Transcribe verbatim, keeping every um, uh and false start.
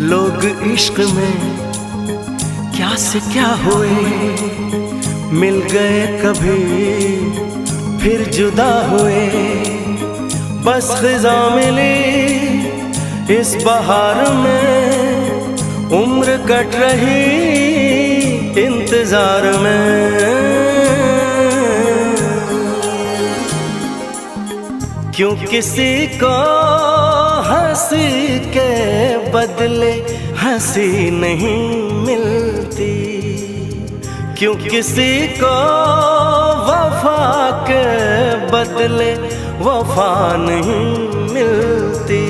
लोग इश्क में क्या से क्या हुए, मिल गए कभी फिर जुदा हुए। बस खिजा मिली इस बहार में, उम्र कट रही इंतजार में। क्यों किसी को हंसी के बदले हंसी नहीं मिलती, क्यों किसी को वफा के बदले वफा नहीं मिलती।